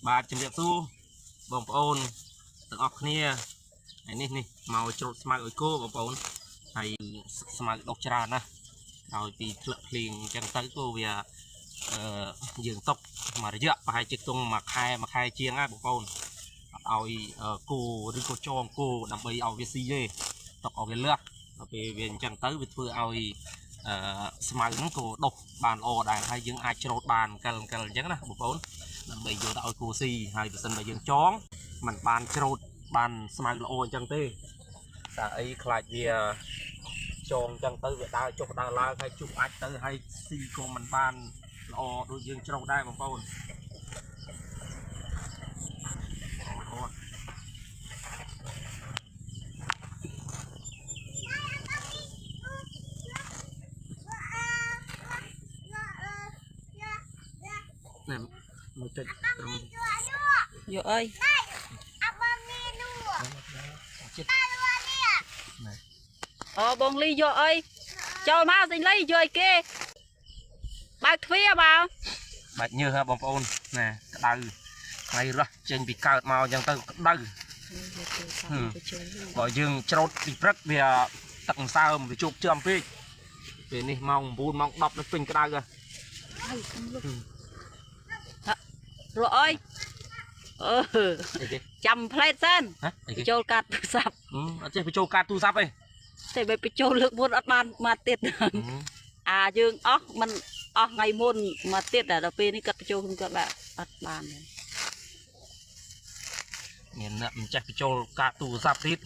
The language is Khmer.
បាទ ជំរាបសួរបងប្អូនទាំងអស់គ្នា។ ហើយនេះមកច្រូតស្មៅឲ្យគោបងប្អូន ហើយស្មៅដុះច្រើនណាស់ ដោយពីធ្លាក់ភ្លៀងអញ្ចឹងទៅ គោវាអឺយើងຕົកមួយរយៈប្រហែលជាខ្ទង់មួយខែ មួយខែជាងហើយបងប្អូន អត់ឲ្យគោឬក៏ចងគោដើម្បីឲ្យវាស៊ីទេ ຕົកឲ្យវាលះ ដល់ពេលវាអញ្ចឹងទៅ វាធ្វើឲ្យអឺស្មៅហ្នឹងក៏ដុះបានល្អដែរ ហើយយើងអាចច្រូតបានកិលកិលអញ្ចឹងណាបងប្អូន ដើម្បីយកទៅឲ្យគោស៊ី។ ហើយបើសិនបើយើងចង มันបានច្រូតបានស្មៅល្អអញ្ចឹងទេ តែអីខ្លាចវាចងអញ្ចឹងទៅ វាដើរចុះដើរឡើង ហើយជុះអាចទៅ ហើយស៊ីក៏មិនបានល្អដូចយើងច្រូតដែរបងប្អូន។ នេះមកចុចត្រង់ យកអើយ អូ បងលីយកអីចូលមក សេងលីយកអីគេ បើកទ្វារមក បាច់ញើសហ៎បងប្អូនណា ក្តៅថ្ងៃរះចេញពីកើតមកអញ្ចឹងទៅក្តៅ បើយើងច្រូតពីព្រឹកវាទឹកម្សើម វាជោគជាំពេក ពេលនេះម៉ោង9ម៉ោង10នេះពេញក្តៅហ៎ រកអើយ អឺចាំផ្លេតសិន ចូលកាត់ទូរស័ព្ទ អត់ចេះបញ្ចូលកាតទូរស័ព្ទទេ តែបើបញ្ចូលលើកមុនអត់បានមកទៀត អាយើងអស់មិនអស់ថ្ងៃមុនមកទៀត ដល់ពេលនេះគាត់បញ្ចូលគាត់បាទអត់បាន មានអ្នកមិនចេះបញ្ចូលកាតទូរស័ព្ទទៀត។